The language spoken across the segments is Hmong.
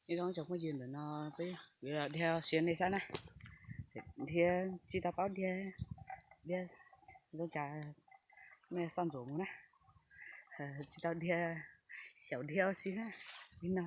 Nyob zoo tsoom phooj ywg, ntawm no peb yuav dhia ua si nej saib na. Dhia tsis tau paub dhia, dhia zoo cas nej soj ntsuam mus na. Tsis tau dhia, xyaum dhia ua si na. Li no.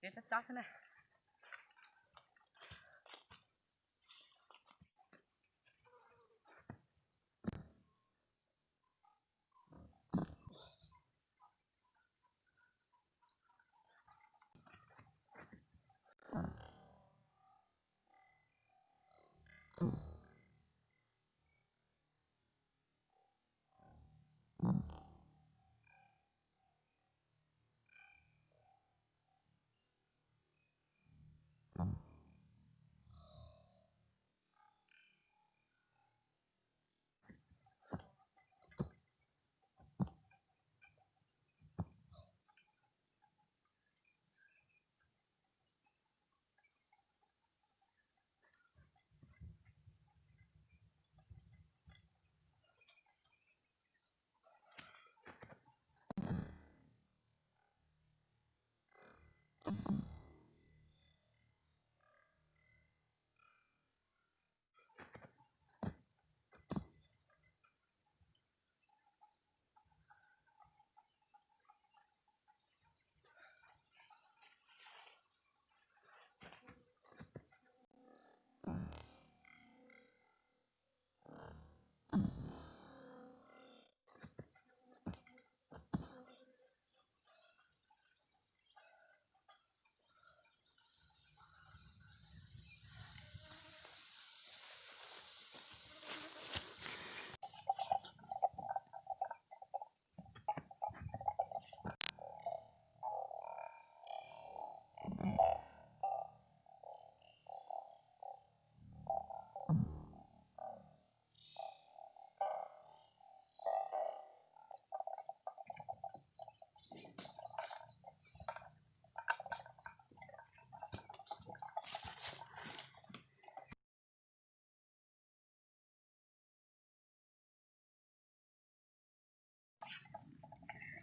Peb txob txob thiab na.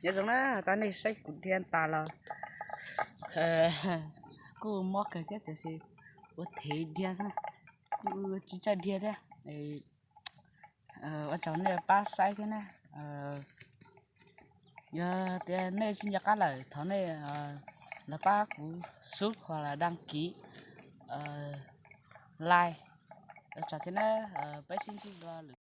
Nyob zoo na, tau nej saib kuv dhia tas los kuj mob kawg thiab tiam sis ua thev dhia xwb, kuj tsis txawj dhia thiab. Ua tsaug nej pab saib thiab na. Yog tias nej tsis nco qab lawm thov nej los pab kuv sub ho las daj kiv, like. Ua tsaug thiab na, peb sib ntsib dua lwm